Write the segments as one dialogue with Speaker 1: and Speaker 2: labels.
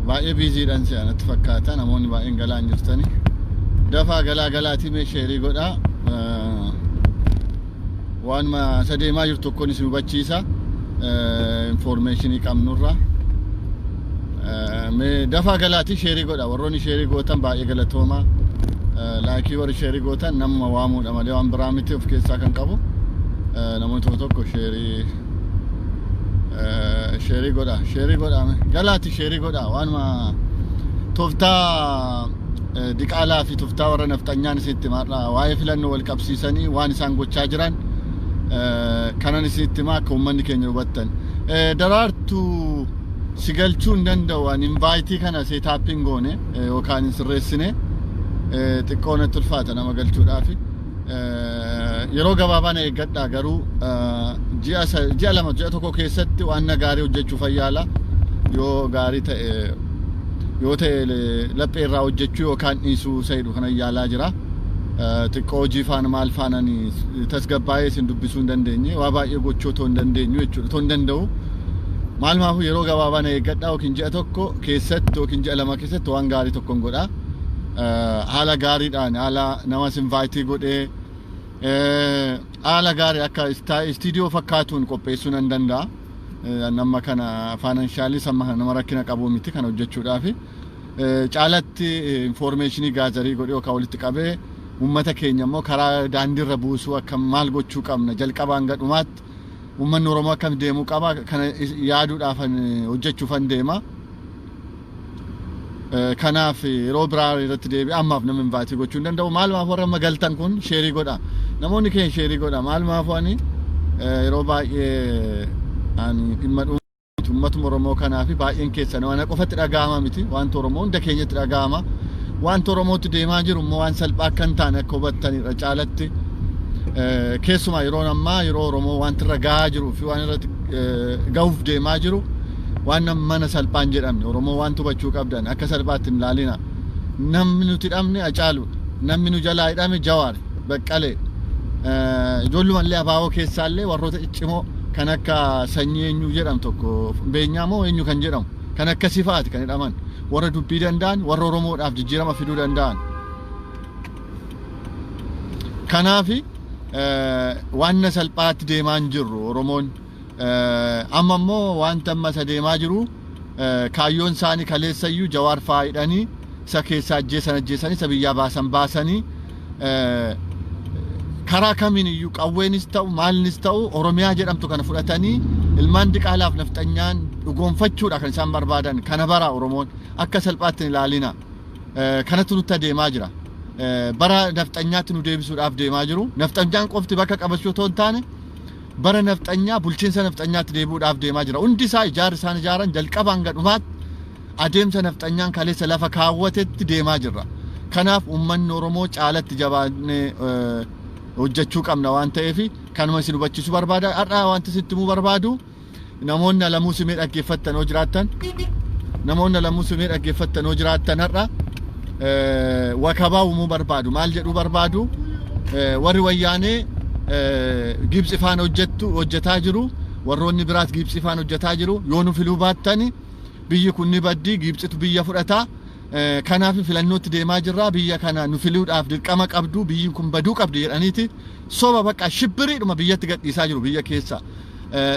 Speaker 1: Baay'ee busydhaan si'a natti fakkaata, namoonni baay'een galaa hin jirtani. Dafaa galaa, galaatii mee share godhaa. Waanuma isa deemaa jirtu tokkoon isin hubachiisa. Information qabnurra. Mee dafaa galaatii share godha. Warroonni share gootan baay'ee galatooma. Like warri share gootan namuma waamuudha malee waan biraa miti of keessaa kan qabu. Namoonni tokko tokko share share godha, share godha, galaati share godha. Waanuma tooftaa diqaalaa fi tooftaa warra nafxanyaan isinitti himaadha. Waa'ee filannoo wal qabsiisanii waan isaan gochaa jiran kanan isinitti himaa, akka uummanni keenya hubattan. Daraartuu si galchuu hin danda'u, ani invite kana setupiin goone yookaan hin sirreessine, xiqqoo natti ulfaata nama galchuudhaafi. Yeroo gabaabaa na eeggadhaa garuu, ji'a 2, ji'a 1 keessatti waan na gaarii hojjechuu fayyaala. Yoo gaarii ta'e, yoo ta'e laphee irraa hojjechuu yookaan dhiisuu sayidhu kana yaalaa jira. Xiqqoo hojii faana maal faanani tasgabbaa'ee isin dubbisuu hin dandeenye, waa baay'ee gochuu otoo hin dandeenyu jechuudha, otoo hin danda'u. Maal maafuu yeroo gabaabaa na eeggadhaa, yookiin ji'a 1 keessatti yookiin ji'a 2 keessatti waan gaarii tokkon godha. Haala gaariidhaan, haala namas invite godhee, haala gaarii akka istiidiyoo fakkaatuun qopheessuu nan danda'a. Nama kana financially amma kana nama rakkina qabu miti kana hojjechuudhaafi. Caalatti information gather godhee yookaan walitti qabee, uummata keenya immoo karaa daandiirra buusuu, akka maal gochuu qabna, jalqabaan gadhumaatti uummanni Oromoo akkam deemuu qaba, kana yaaduudhaaf hojjechuufan deema. Kanaaf yeroo biraa irratti deebi'e, ammaaf nama invite gochuu hin danda'u. Maal maaf warra magaltan kun share godha. Namoonni keenya share godha. Maal maafu ani yeroo baay'ee ani dhimma uummatuma Oromoo kanaa fi baay'een keessan waan qofatti dhaga'ama miti. Wanta Oromoo hunda keenyatti dhaga'ama. Wanta Oromootti deemaa jiru immoo waan salphaa akka hin taane akka hubattanidha caalatti. Keessumaa yeroon ammaa yeroo Oromoo wanti irra gahaa jiruu fi waan irratti gahuuf deemaa jiru waan mana salphaan jedhamne. Oromoo waan hubachuu qabdan, akka salphaatti hin ilaalina. Namni nuti dhabne Hacaaluudha. Namni nu jalaa hidhame Jawaar, Baqqalee. Ijoollumallee abaaboo keessaallee warroota ciccimoo kan akka sanyii eenyu jedhamu tokko, beenyaa moo eenyu kan jedhamu, kan akkasii fa'aati kan hidhaman, warra dubbii danda'an, warra Oromoodhaaf jijjiirama fiduu danda'an. Kanaafi waan salphaatti deemaa hin jirru Oromoon. Amma immoo wanta amma isa deemaa jiru, kaayyoon isaanii kaleessayyuu Jawaar fa'aa hidhanii, isa keessaa ajjeesan ajjeesanii, isa biyyaa baasan baasanii, karaa kamiin iyyuu qawweenis ta'u maalnis ta'u Oromiyaa jedhamtu kana fudhatanii ilmaan diqaalaaf nafxanyaan dhugoonfachuudha kan isaan barbaadan. Kana bara Oromoon akka salphaatti hin ilaalina. Kanatu nutti adeemaa jira. Bara nafxanyaatti nu deebisuudhaaf deemaa jiru. Nafxanyaan qofti bakka qabachuu otoo hin taane, bara nafxanyaa, bulchiinsa nafxanyaatti deebi'uudhaaf deemaa jira. Hundi isaa ijaarri isaan ijaaran jalqabaan hanga dhumaatti adeemsa nafxanyaan kaleessa lafa kaawwatetti deemaa jirra. Kanaaf uummanni Oromoo caalatti jabaannee hojjechuu qabna waan ta'eef kanuma isin hubachiisuu barbaada. Har'a wanti isinitti himuu barbaadu, namoonni Alamuu Simee dhaggeeffattan yoo jiraattan, namoonni Alamuu Simee dhaggeeffattan yoo jiraattan, har'a wakabaa uumuu barbaadu. Maal jedhuu barbaadu? Warri wayyaanee Gibxi faana hojjettu hojjetaa jiru, warroonni biraas Gibxi faana hojjetaa jiru. Yoo nu filuu baattani biyyi kun ni baddi, Gibxitu biyya fudhata, kanaaf filannootti deemaa jirra, biyya kana nu filuudhaaf dirqama qabdu, biyyi kun baduu qabdi jedhaniiti soba bakka shibbiriidhuma biyyatti gadhiisaa jiru biyya keessa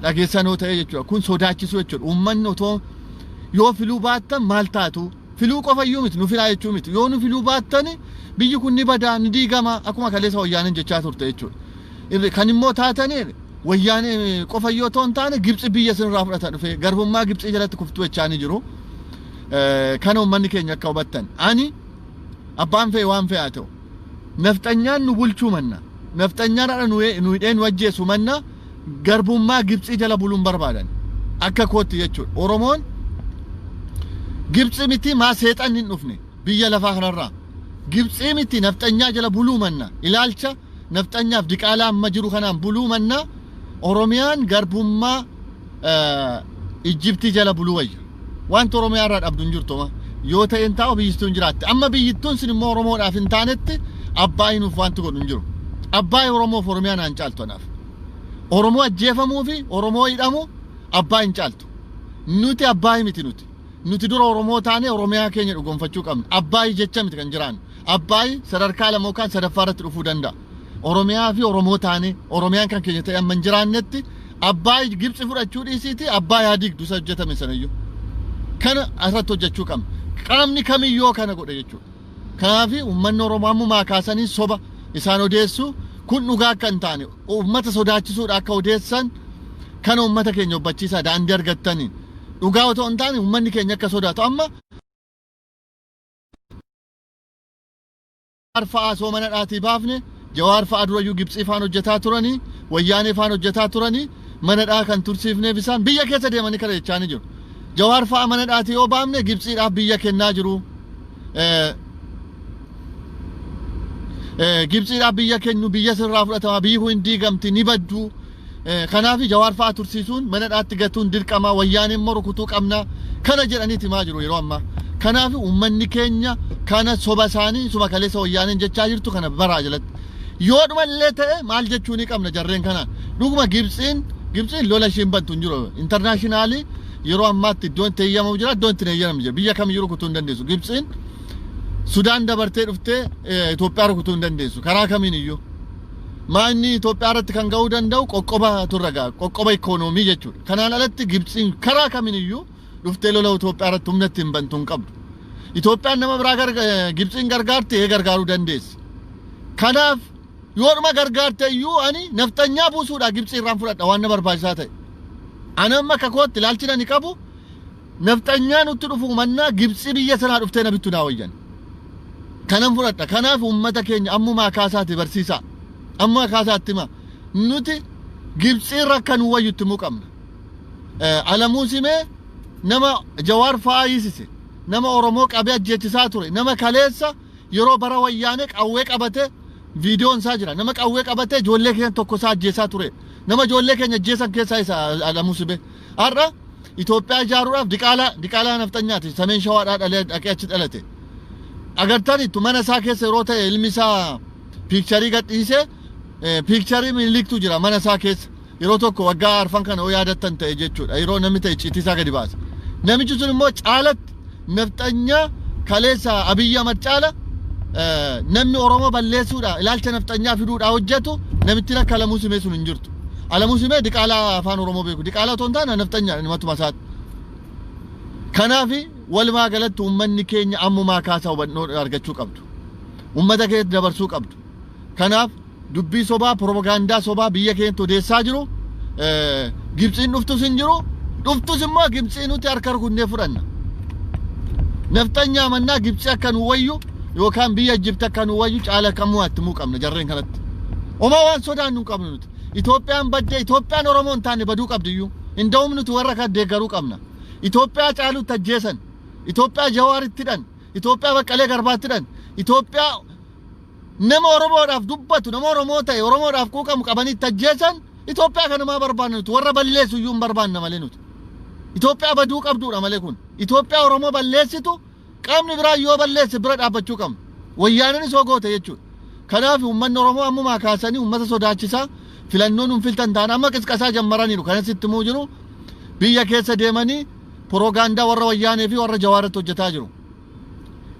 Speaker 1: dhageessanoo ta'e jechuudha. Kun sodaachisuu jechuudha. Uummanni otoo yoo filuu baattan maal taatu, filuu qofa iyyuu miti, nu filaa jechuu miti, yoo nu filuu baattani biyyi kun ni badaa, ni diigama, akkuma kaleessa wayyaaneen jechaa turte jechuudha. Kan immoo taatanii wayyaanee qofa iyyuu otoo hin taane Gibxi biyya isinirraa fudhata dhufe, garbummaa Gibxii jalatti kuftuu jechaa ni jiru. Kana uummanni keenya akka hubattan, ani abbaan fe'e waan fe'e haa ta'u, nafxanyaan nu bulchuu manna, nafxanyaan haadha nu hidhee nu ajjeesu manna, garbummaa Gibxii jala buluun barbaadan akka kootti jechuudha. Oromoon Gibxi miti maa seexanni hin dhufne biyya lafaa kanarraa. Gibxii miti, nafxanyaa jala buluu manna, ilaalcha nafxanyaaf diqaalaa amma jiru kanaan buluu manna, Oromiyaan garbummaa Ijjibtii jala buluu wayya. Wanti Oromiyaa irraa dhabdu hin jirtu. Yoo ta'e hin taa'u, biyyittuun jiraatti. Amma biyyittuun sun immoo Oromoodhaaf hin taanetti abbaa hinuuf wanti godhu hin jiru. Abbaa Oromoof Oromiyaa naan caaltu anaaf. Oromoo ajjeefamuu fi Oromoo hidhamu abbaa hin caaltu. Nuti abbaa miti nuti. Nuti dura Oromoo taane Oromiyaa keenya dhugoomfachuu qabna. Abbaayii jecha miti kan jiraannu. Abbaayii sadarkaa lama yookaan sadaffaa irratti dhufuu danda'a. Oromiyaa fi Oromoo taane, Oromiyaan kan keenya ta'e amma hin jiraannetti, Abbaayii Gibxi fudhachuu dhiisiiti Abbaayii haa diigdu isa hojjetame sanayyuu. Kana asirratti hojjechuu qabna. Qaamni kamiyyoo kana godhe jechuudha. Kanaaf uummanni Oromoo ammumaa kaasanii soba isaan odeessu kun dhugaa akka hin taane, uummata sodaachisuudha akka odeessan kana uummata keenya hubbachiisaa. Daandii argattaniin dhugaa otoo hin taane uummanni keenya akka sodaatu. Amma Jawaar fa'aa osoo mana dhaatii baafne, Jawaar fa'aa durayyuu Gibxii faan hojjetaa turanii, Wayyaanee faan hojjetaa turanii, mana dhaa kan tursiifneef isaan biyya keessa deemanii kana jechaa ni jiru. Jawaar fa'aa mana dhaatii yoo baafne Gibxiidhaaf biyya kennaa jiru. Gibxiidhaaf biyya kennu, biyya sirraa fudhatama, biyyi kun hin diigamti, ni baddu. Kanaaf Jawaar fa'aa tursiisuun, mana dhaatti gatuun dirqama, Wayyaanee immoo rukutuu qabna kana jedhaniiti himaa jiru yeroo ammaa. Kanaaf uummanni keenya kana soba isaanii suma kaleessa Wayyaaneen jechaa jirtu kana baraa jalatti. Yoo dhumallee ta'e maal jechuu ni qabna jarreen kanaan? Dhuguma Gibxiin lola ishiin bantu hin jiru. International yeroo ammaatti iddoon itti eeyyamamu jira, iddoon itti hin eeyyamamne jira. Biyya kamiyyuu rukutuu hin dandeessu. Gibxiin Sudaan dabartee dhuftee Itoophiyaa rukutuu hin dandeessu karaa kamiin iyyuu. Maanni Itoophiyaa irratti kan ga'uu danda'u qoqqoba turra ga'a. Qoqqoba ikoonoomii jechuudha. Kanaan alatti Gibxiin karaa kamiin iyyuu dhuftee lola Itoophiyaa irratti humna ittiin bantu hin qabdu. Itoophiyaan nama biraa Gibxiin gargaarte ee gargaaruu dandeessi. Kanaaf yoodhuma gargaarte iyyuu ani nafxanyaa buusuudha Gibxii irraan fudhadha waan na barbaachisaa ta'e. Ani amma akka kootti ilaalchi ani qabu, nafxanyaa nutti dhufuu mannaa Gibxii biyya sanaa dhuftee na bittu naa wayyan. Kanan fudhadha. Kanaaf uummata keenya ammumaa kaasaati barsiisaa. Ammumaa kaasaatti hima. Nuti Gibxii irra akka nu wayyu itti himuu qabna. Alamuu Simee nama Jawaar fa'aa hiisise. Nama Oromoo qabee ajjeechisaa ture. Nama kaleessa yeroo bara Wayyaanee qawwee qabate, viidiyoon isaa jira. Nama qawwee qabatee ijoollee keenya tokko isaa ajjeesaa ture. Nama ijoollee keenya ajjeesan keessaa isa Alamuu Simee. Har'a Itoophiyaa ijaaruudhaaf diqaalaa nafxanyaati. Sameen Shawaadhaa dhalee dhaqee achi dhalate. Agartaniittu, mana isaa keessa yeroo ta'e ilmi isaa picture gadhiisee, picture Miniliktu jira mana isaa keessa. Yeroo tokko waggaa arfan kana yoo yaadattan ta'e jechuudha. Yeroo namni ta'e icciitii isaa gadi baasa. Namichi sun immoo caalatti nafxanyaa kaleessa Abiyyi Ahmad caala namni Oromoo balleessuudha, ilaalcha nafxanyaa fiduudhaa hojjetu namittiin akka Alamuu Simee sun hin jirtu. Alamuu Simee diqaalaa afaan Oromoo beeku. Diqaalaa otoo hin taane nafxanyaa matuma isaati. Kanaaf walumaa galatti uummanni keenya ammumaa kaasaa hubannoo argachuu qabdu. Uummata keenya dabarsuu qabdu. Kanaaf dubbii sobaa, propagaandaa sobaa biyya keenyatti odeessaa jiru. Gibxiin dhuftus hin jiru. Dhuftus immoo Gibxii nuti harka rukunnee fudhanna. Nafxanyaa mannaa Gibxii akka nu wayyu yookaan biyya Ijipti akka nu wayyu caala kamuu itti himuu qabna jarreen kanatti. Homaa waan sodaannu hin qabnu nuti. Itoophiyaan baddee, Itoophiyaan Oromoo hin taane baduu qabdi iyyuu. Inda'um nuti warra kan deeggaruu qabna. Itoophiyaa caalutti ajjeesan. Itoophiyaa Jawaaritti hidhan. Itoophiyaa Baqqalee Garbaatti hidhan. Itoophiyaa nama Oromoodhaaf dubbatu, nama Oromoo ta'e, Oromoodhaaf quuqamu qabanii itti ajjeesan. Itoophiyaa kana maa barbaanna nuti? Warra balleessu iyyuu hin barbaanna malee nuti. Itoophiyaa baduu qabduudha malee kun. Itoophiyaa Oromoo balleessitu qaamni biraa yoo balleesse bira dhaabbachuu qabna. Wayyaaneen yoo goote jechuudha. Kanaaf uummanni Oromoo ammumaa kaasanii uummata sodaachisaa, filannoon hin filtan ta'an amma qisqasaa jammaraniiru. Kanas itti himuu jiru, biyya keessa deemanii pirogaandaa warra Wayyaanee fi warra Jawaaratti hojjetaa jiru.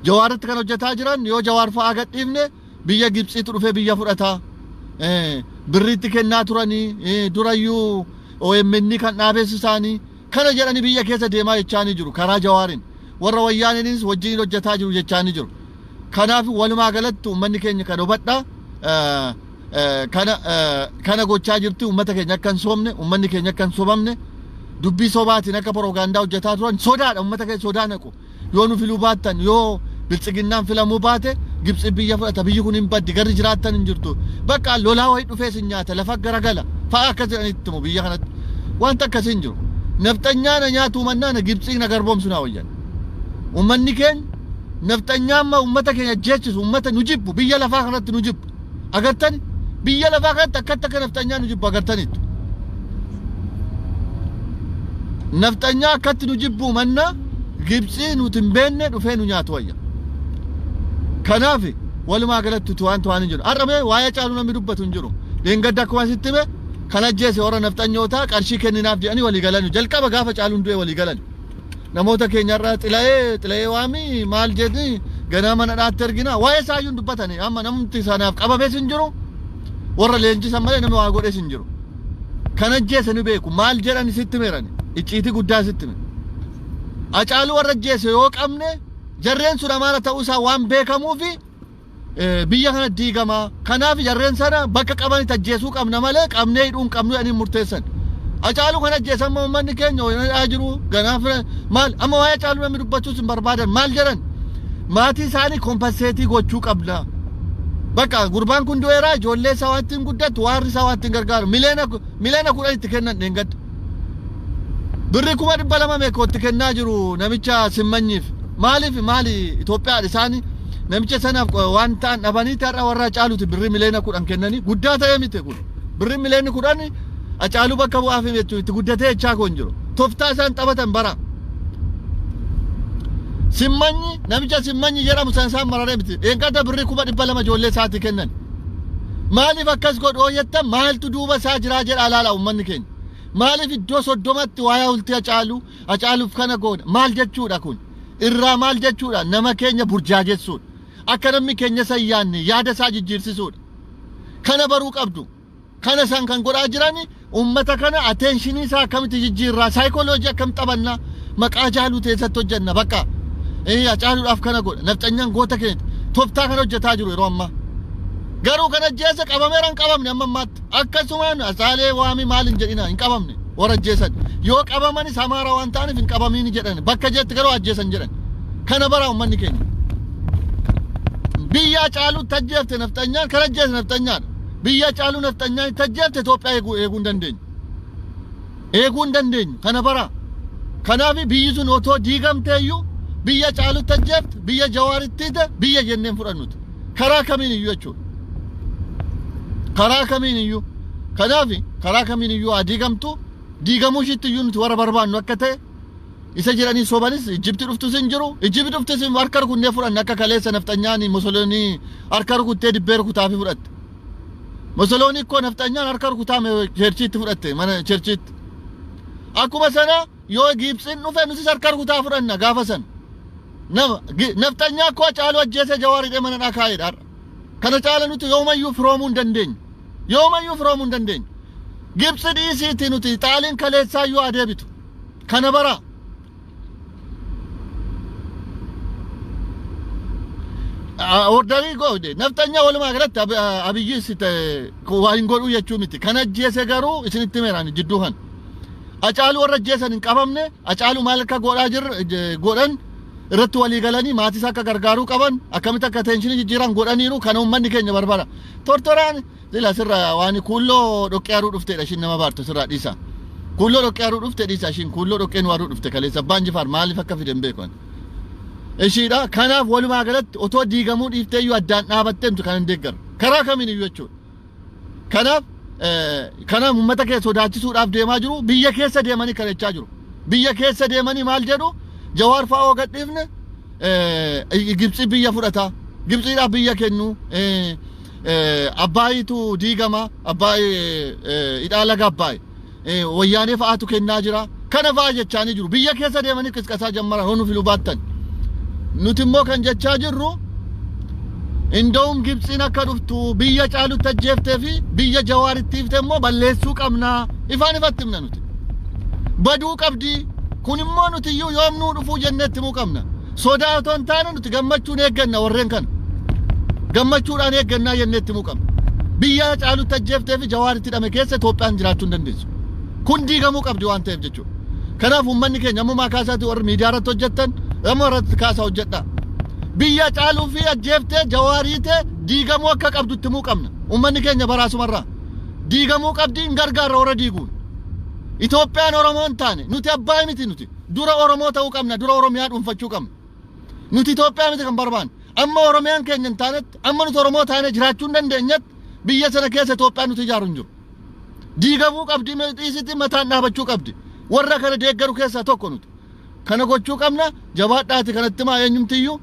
Speaker 1: Jawaaratti kan hojjetaa jiran, yoo Jawaar fa'aa gadhiifne biyya Gibxiitu dhufee biyya fudhataa. Birriitti kennaa turanii durayyuu, OMN kan dhaabeessu isaanii kana jedhanii biyya keessa deemaa jechaa ni jiru karaa Jawaariin. Warra Wayyaaneenis wajjin hojjetaa jiru jechaa ni jiru. Kanaaf walumaa galatti uummanni keenya kan hubadha. Kana gochaa jirti. Uummata keenya akka hin soomne, uummanni keenya akka hin sobamne, dubbii sobaatiin akka propagaandaa hojjetaa turan sodaadha, uummata keenya sodaa naqu. Yoo nu filuu baattan, yoo Biltsiginnaan filamuu baate, Gibxi biyya fudhata, biyyi kun hin baddi, garri jiraattan hin jirtu, bakka lolaa wayii dhufee sin nyaata, lafa garagala fa'a akkas jedhanitti himu. Biyya kanatti wanta akkasii hin jiru. Nafxanyaa na nyaatu mannaa na Gibxii na garboomsu naa wayyan. Uummanni keenya nafxanyaa amma uummata keenya jechisu, uummata nu jibbu, biyya lafaa kanatti nu jibbu agartani, biyya lafaa kanatti akkatti akka nafxanyaa nu jibbu agartaniittu. Nafxanyaa akkatti nu jibbuu mannaa Gibxii nuti hin beekne dhufee nu nyaatu wayya. Kanaaf walumaa galatti utuu waan hin jiru. Har'a mee waa'ee Caaluu namni dubbatu hin jiru. Dheengadda akkuma sitti hime, kan ajjeese warra nafxanyootaa, qarshii kenninaaf jedhanii walii galan. Jalqaba gaafa Caaluun du'e walii galan. Namoota keenyarraa Xilayee, Xilayee waamii maal jedhi, ganaa mana dhaatti argina. Waa'ee isaayyuu hin dubbatani. Amma namni sanaaf qabamees hin jiru. Warra leenjisan malee namni waa godhees hin jiru. Kan ajjeese ni beeku. Maal jedhan sitti meerani? Icciitii guddaa sitti hime. Hacaaluu warra ajjeese yoo qabne, jarreen sun Amaara ta'uu isaa waan beekamuufi biyya kana diigama. Kanaaf jarreen sana bakka qabanitti ajjeesuu qabna malee qabnee hidhuu hin qabnu jedhanii murteessan. Hacaaluu kan ajjeesan amma uummanni keenya hidhaa jiru. Ganaaf maal amma waa'ee Hacaaluu namni dubbachuus hin barbaadan. Maal jedhan? Maatii isaanii compensate gochuu qabna. Bakka gurbaan kun du'eeraa, ijoollee isaa waan ittiin guddattu, waarri isaa waan ittiin gargaaru 10 miliyoona itti kennan dheengadda. Birrii 200,000 meeqa itti kennaa jiru namicha Simmanyiif. Maaliif? Maali Itoophiyaadha isaanii namicha sanaaf waan ta'an dhabanii har'a warra Hacaaluuti birrii 10 miliyoona kennanii. Guddaa ta'ee miti kun. Birrii 10 miliyoonni Hacaaluu bakka bu'aaf jechuun itti guddatee jechaa kun jiru. Tooftaa isaan taphatan bara. Simmanyi, namicha Simmanyi jedhamu san isaan mararee miti. Dheengadda birrii 200,000 ijoollee isaatii kennan. Maaliif akkas godhu yoo jettan, maaltu duuba isaa jiraa jedhaa laala uummanni keenya. Maaliif iddoo 30tti waa'ee hawultii Hacaaluu, Hacaaluuf kana goona maal jechuudha kun? Irraa maal jechuudha? Nama keenya burjaajessuudha. Akka namni keenya isa hin yaadne yaada isaa jijjiirsisuudha. Kana baruu qabdu. Kana isaan kan godhaa jiran uummata kana attention isaa akkamitti jijjiirraa, saayikooloojii akkam taphannaa, maqaa Hacaaluu keessatti hojjenna bakka. Hacaaluudhaaf kana godha. Nafxanyaan goota keenya tooftaa kana hojjetaa jiru yeroo ammaa. Garuu kan ajjeese qabameera, hin qabamne amma ammaatti. Akkasumaan asaalee waamii maal hin jedhina, hin qabamne warra ajjeesan. Yoo qabamanis Amaara waan ta'aniif hin qabamiin jedhan. Bakka jetti garuu ajjeesan jedhan. Kana bara uummanni keenya. Biyya Hacaaluutti ajjeefte nafxanyaan, kan ajjeese nafxanyaadha. Biyya Hacaaluu nafxanyaan itti ajjeefte Itoophiyaa eeguu hin dandeenyu. Eeguu hin dandeenyu. Kana bara. Kanaaf biyyi sun otoo diigamteeyyuu biyya Hacaaluutti ajjeefte, biyya Jawaaritti hite biyya jenneen fudhannuti. Karaa kamiin iyyuu jechuudha. Karaa kamiin iyyuu. Kanaaf karaa kamiin iyyuu haa diigamtu, diigamuu ishiitti iyyuu nuti warra barbaannu akka ta'e isa jedhanii sobanis, Ijibti dhuftus hin jiru. Ijibti dhuftus harka rukunnee fudhanne, akka kaleessa nafxanyaan Musoloonii harka rukuttee dibbee rukutaafi fudhatte. Musoloonii ikkoo nafxanyaan harka rukutaame churchiitti fudhatte, mana churchiitti. Akkuma sana yoo Gibxiin dhufe nutis harka rukutaa fudhanna gaafa sana. Nama nafxanyaa akkoo Hacaaluu ajjeesee Jawaar hidhee mana dhaa kaa'eedha har'a. Kana caala nuti yoomayyuu firoomuu hin dandeenyu. Yoomayyuu firoomuu hin dandeenyu. Gibxi dhiisiiti nuti Xaaliin kaleessaayyuu adeebitu. Kana bara. Order godhe nafxanyaa. Walumaa galatti Abiyyis waa hin godhuu jechuu miti. Kan ajjeese garuu isinitti meeraan jidduu kan. Hacaaluu warra ajjeesan hin qabamne. Hacaaluu maal akka godhaa jirru godhan irratti walii galanii maatii isaa akka gargaaruu qaban, akkamitti akka attention jijjiiran godhaniiru. Kana uummanni keenya barbaada. Tortoraan sila sirra waan kuulloo dhoqqee haruu dhufteedha, ishiin nama baartu sirraa dhiisa. Kuulloo dhoqqee haruu dhufte dhiisa, ishiin kuulloo dhoqqee nu haruu dhufte kaleessa. Abbaan Jifaar maaliif akka fide hin beeku ani. Ishiidha. Kanaaf walumaa galatti otoo diigamuu dhiiftee iyyuu addaan dhaabattee nuti kan hin deeggarru. Karaa kamiin iyyuu jechuudha. Kanaaf uummata keessa sodaachisuudhaaf deemaa jiru. Biyya keessa deemanii kan jechaa jiru. Biyya keessa deemanii maal jedhu? Jawaar fa'aa gadhiifne Gibxi biyya fudhata. Gibxiidhaaf biyya kennu. Abbaayitu diigama. Abbaayii, hidhaa laga Abbaay. Wayyaanee fa'aatu kennaa jira. Kana fa'aa jechaanii jiru. Biyya keessa deemanii qisqasaa jammaran honu filuu baattan. Nuti immoo kan jechaa jirru, inda'uun Gibxiin akka dhuftu biyya Caalutti ajjeeftee fi biyya Jawaaritti hiifte immoo balleessuu qabna. Ifaan ifatti himna nuti. Baduu qabdi. Kun immoo nuti iyyuu yoomnuu dhufuu jenneetti himuu qabna. Sodaa otoo hin taane nuti gammachuun eegganna warreen kana. Gammachuudhaan eeggannaa jenneetti himuu qabna. Biyya Caalutti ajjeeftee fi Jawaaritti hidhame keessa Itoophiyaan jiraachuu hin dandeessu. Kun diigamuu qabdi waan ta'eef jechuudha. Kanaaf uummanni keenya ammumaa kaasaati, warri miidiyaa irratti hojjettan amma irratti kaasaa hojjedhaa. Biyya Caaluu fi ajjeeftee Jawaariitee diigamuu akka qabdu itti himuu qabna. Uummanni keenya baraasumarraa. Diigamuu qabdi, hin gargaarra warra diiguun. Itoophiyaan Oromoo hin taane nuti abbaa miti nuti. Dura Oromoo ta'uu qabna, dura Oromiyaa dhuunfachuu qabna. Nuti Itoophiyaa miti kan barbaanne. Amma Oromiyaan keenya hin taanetti, amma nuti Oromoo taane jiraachuu hin dandeenyetti biyya sana keessa Itoophiyaan nuti ijaaru hin jiru. Diigamuu qabdi dhiisitti mataan dhaabachuu qabdi. Warra kana deeggaru keessaa tokko nuti. Kana gochuu qabna, jabaadhaati kanatti maa eenyumtiyyuu.